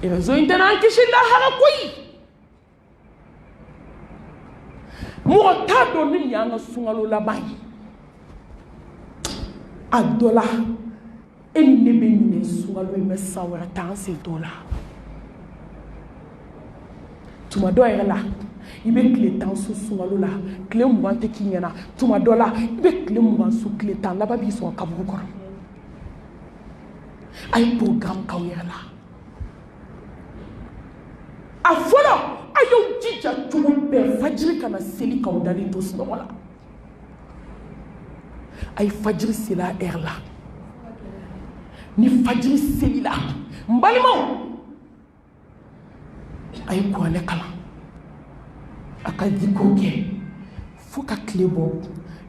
Réseau in tɛna an kisi lahara koyi. Mɔgɔ t'a dɔn ni nin y'an ka sunkalo laban ye. A dɔ la, e ni ne bɛ ɲinɛ sunkalo in mais san wɛrɛ t'an sen t'o la. Tuma dɔ yɛrɛ la, i bɛ tile 10 sun sunkalo la, tile 20 tɛ k'i ɲɛna. Tuma dɔ la, i bɛ tile 20 sun, tile 10 laban b'i sɔrɔ kaburu kɔnɔ. A ye programme k'aw yɛrɛ la. A fɔlɔ, a y'aw jija cogo bɛɛ fajiri kana seli k'aw dalen to sunɔgɔ la. A ye fajiri seli a heure la. Ni fajiri selila, n balimaw, a ye kuranɛ kalan, a ka zikuru kɛ fo ka tile bɔ.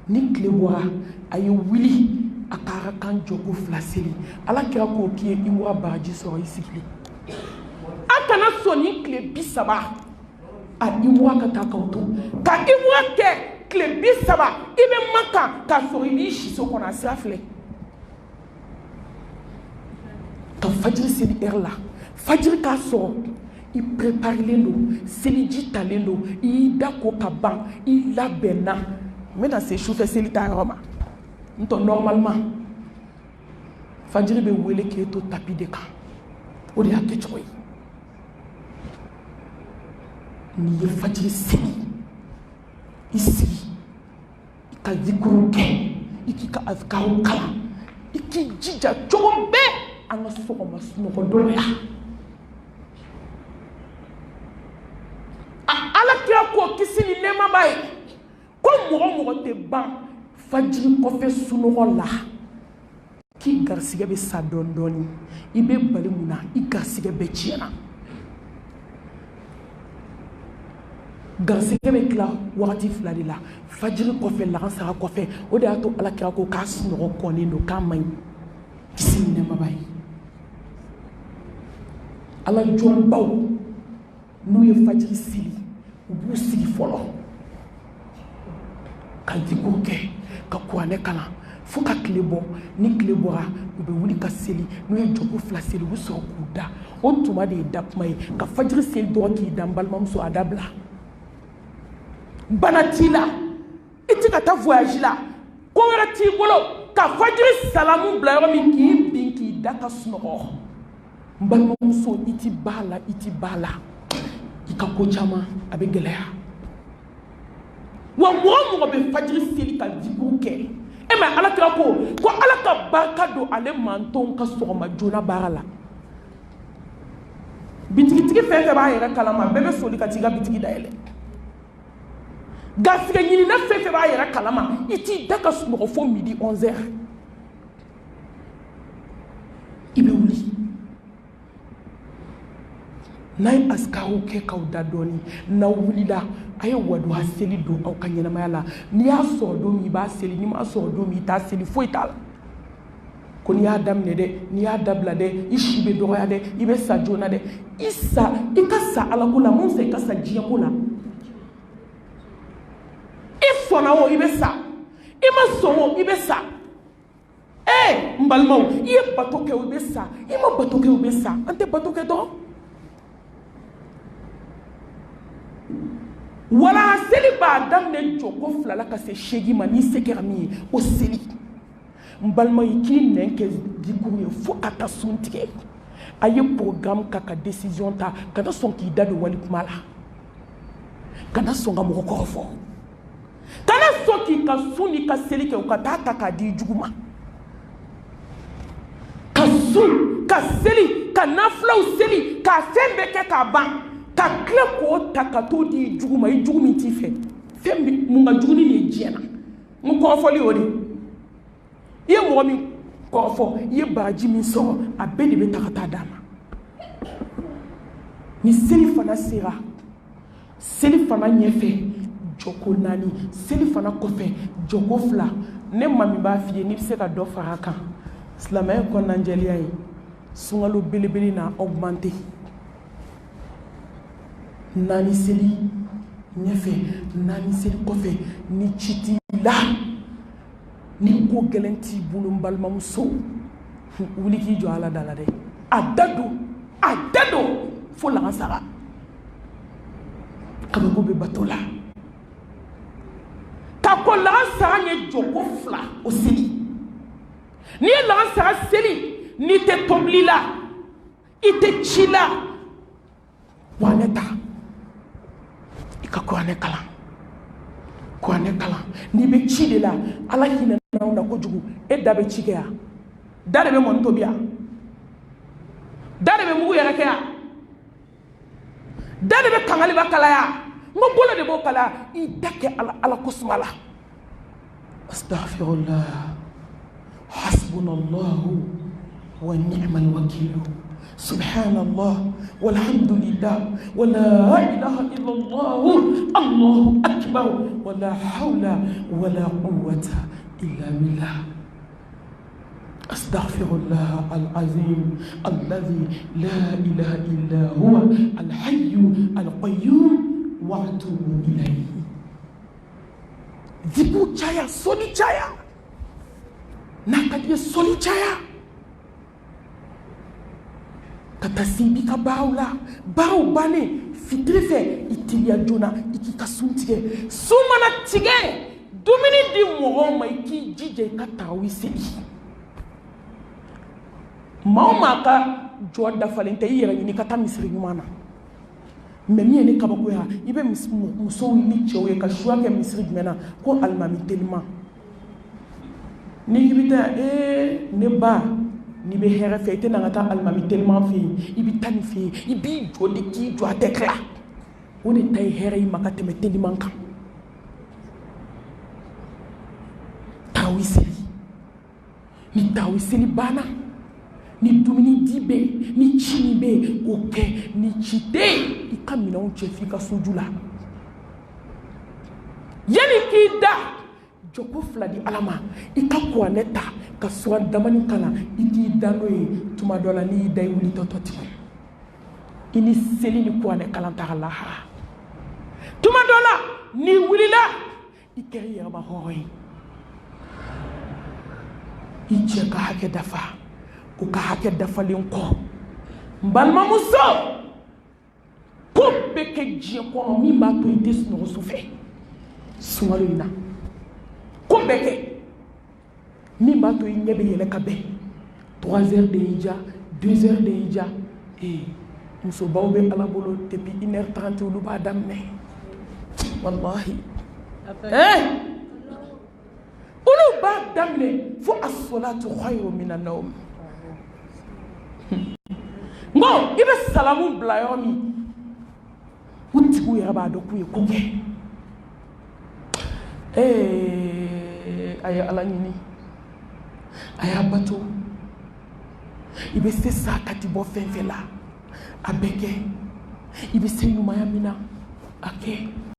Ni tile bɔra, a ye wuli, a ka arakan jɔko fila seli. Ala kira k'o k'i ye imura baraji sɔrɔ i sigilen. A kana sɔn ni tile 30 a imura ka taa k'aw to ka imura kɛ tile 30, i bɛ Makan k'a sɔrɔ i b'i siso kɔnɔ. A sira filɛ ka fajiri seli heure la. Fajiri k'a sɔrɔ i préparelen don, seliji talen don, i y'i da ko ka ban, i labɛnna. N bɛna se sufɛ seli ta yɔrɔ ma. N tɔ, normalement fajiri bɛ wele k'e to tapis de kan, o de y'a kɛcogo ye. N'i ye fajiri seli, i sigi, i ka zikuru kɛ, i k'i ka azikaru kalan, i k'i jija cogo bɛɛ an ka sɔgɔma sunɔgɔ dɔgɔya. A Ala kira ko, kisi ni nɛɛma b'a ye, ko mɔgɔ mɔgɔ tɛ ban fajiri kɔfɛ sunɔgɔ la, k'i garisigɛ bɛ sa dɔɔni dɔɔni. I bɛ bali mun na? I garisigɛ bɛɛ tiɲɛna. Garisigɛ bɛ tila wagati fila de la, fajiri kɔfɛ, lagansara kɔfɛ. O de y'a to Ala kira ko k'a sunɔgɔ kɔnnen don, k'a man ɲi, kisi ni nɛɛma b'a ye. Ala jɔnbaw, n'u ye fajiri seli, u b'u sigi fɔlɔ ka zikuru kɛ, ka kuranɛ kalan fo ka tile bɔ. Ni tile bɔra, u bɛ wuli ka seli. N'u ye jɔko fila seli, u bɛ sɔrɔ k'u da. O tuma de ye da kuma ye. Ka fajiri seli dɔrɔn k'i da, n balimamuso, a dabila. Bana t'i la, i tɛ ka taa voyage la, ko wɛrɛ t'i bolo, ka fajiri salamu bila yɔrɔ min, k'i bin k'i da ka sunɔgɔ, n balimamuso, i ti ba la, i ti ba la, i ka ko caman a bɛ gɛlɛya. Wa mɔgɔ mɔgɔ bɛ fajiri seli ka zikuru kɛ, e ma Ala kira ko ko Ala ka barika don ale mantonw ka sɔgɔma joona baara la. Bitigitigi fɛn fɛn b'a yɛrɛ kalama, bɛɛ bɛ soli ka t'i ka bitigi dayɛlɛ. Garisɛgɛ ɲinina fɛn fɛn b'a yɛrɛ kalama, i t'i da ka sunɔgɔ fo midi 11 heures, i bɛ wuli. N'a ye asikaw kɛ k'aw da dɔɔni, n'aw wulila, a ye waduha seli don aw ka ɲɛnamaya la. N'i y'a sɔrɔ don min, i b'a seli. N'i m'a sɔrɔ don min, i t'a seli, foyi t'a la. Ko n'i y'a daminɛ dɛ, n'i y'a dabila dɛ, i si bɛ dɔgɔya dɛ, i bɛ sa joona dɛ. I sa, i ka sa Ala ko la, mun sa i ka sa diɲɛ ko la. I sɔnna o, i bɛ sa. I ma sɔn o, i bɛ sa. Ee, n balimaw, i ye bato kɛ o, i bɛ sa. I ma bato kɛ o, i bɛ sa. An tɛ bato kɛ dɔrɔn. Wala seli b'a daminɛ jɔko fila la ka se 8 ma. N'i se kɛra min ye, o seli. N balima, i k'i nɛn kɛ zikuru ye fo ka taa sun tigɛ. A ye programme ka décision ta. Kana sɔn k'i da don wali kuma la, kana sɔn ka mɔgɔ kɔrɔfɔ, kana sɔn k'i ka sun n'i ka seli kɛ u ka taa ta k'a di i jugu ma. Ka sun, ka seli, ka nafilaw seli, ka fɛn bɛɛ kɛ k'a ban, ka tila k'o ta ka t'o di i jugu ma, i jugu min t'i fɛ. Fɛn mun ka jugu ni nin ye diɲɛ na? N ko kɔrɔfɔli y'o de ye. I ye mɔgɔ min kɔrɔfɔ, i ye baraji min sɔrɔ, a bɛɛ de bɛ ta ka taa d'a ma. Ni seli fana sera, seli fana ɲɛfɛ jɔko 4, seli fana kɔfɛ jɔko 2. Ne ma min b'a f'i ye, n'i bɛ se ka dɔ fara a kan, silamɛya kɔnɔnajɛlenya ye, sunkalo belebele na augmenté, 4 seli ɲɛfɛ, 4 seli kɔfɛ. Ni ci t'i la, ni ko gɛlɛn t'i bolo, n balimamuso, wuli k'i jɔ Ala da la dɛ. A da don, a da don. fo lagansara. Kabako bɛ bato la. Ka kɔn lagansara ɲɛ jɔko fila o seli. N'i ye lagansara seli, n'i tɛ tobili la, i tɛ ci la, kuranɛ ta, i ka kuranɛ kalan, kuranɛ kalan. N'i bɛ ci de la, Ala hinɛ n'anw na kojugu. E da bɛ ci kɛ yan, da de bɛ mɔni tobi yan, da de bɛ mugu yɛrɛ kɛ yan, da de bɛ kangaliba kalaya. N ko bolo de b'o kalaya. I da kɛ Ala, Ala ko suma la. Astaghfirullah, hasbunallahu wa ni'mal wakilu, subhanallah walhamdulillah, wala ilaha illallah, Allahu akbar, wala hawla wala quwwata illa billah. Astaghfirullah al-azim alladhi la ilaha illa huwa al-hayyu al-qayyum wa atubu ilayhi. Zikiru caya, sɔli caya, n'a ka di ye sɔli caya ka taa se i b'i ka baaraw la. Baaraw bannen fitiri fɛ, i teliya joona i k'i ka sun tigɛ. Sun mana tigɛ, dumuni di mɔgɔw ma, i k'i jija i ka tarawi seli. Maa o maa ka jɔ dafalen tɛ, i yɛrɛ ɲini ka taa misiri ɲuman na. Mais min ye ne kabakoya, i bɛ musow ni cɛw ye ka suya kɛ misiri jumɛn na? Ko alimami teliman. N'i k'i bɛ taa, ee ne ba, n'i bɛ hɛrɛ fɛ, i tɛ na ka taa alimami teliman fɛ yen. I bɛ taa nin fɛ yen, i b'i jɔ de k'i jɔ, a tɛ tila. O de ta ye hɛrɛ i ma ka tɛmɛ teliman kan. Tarawi seli, ni tarawi seli banna, ni dumuni di bɛ yen, ni ci min bɛ yen, o kɛ. Ni ci tɛ yen, i ka minɛnw cɛ f'i ka soju la. Yanni k'i da, jɔko fila di Ala ma, i ka kuranɛ ta ka sura damani kalan, i k'i da n'o ye. Tuma dɔ la, n'i y'i da, i wulitɔ tɔ tigɛ, i ni seli ni kuranɛ kalan taara lahara. Tuma dɔ la, n'i wulila, i kɛra i yɛrɛ ma hɔrɔn ye. I cɛ ka hakɛ dafa, o ka hakɛ dafalen kɔ, n balimamuso, ko bɛɛ kɛ diɲɛ kɔnɔ min b'a to i tɛ sunɔgɔ su fɛ sunkalo in na. Ko bɛɛ kɛ min b'a to i ɲɛ bɛ yɛlɛ ka bɛn 3 heures de y'i diya, 2 heures de y'i diya. Ee, musobaw bɛ Ala bolo, depuis 1 heure 30 olu b'a daminɛ. Walahi, eh, olu b'a daminɛ fo as-salatu khayru mina nawm. N ko i bɛ salamu bila yɔrɔ min, u tigiw yɛrɛ b'a dɔn k'u ye ko kɛ. Ee, a ye Ala ɲini, a y'a bato. I bɛ se sakati bɔ fɛn fɛn la, a bɛɛ kɛ. I bɛ se ɲumanya min na, a kɛ.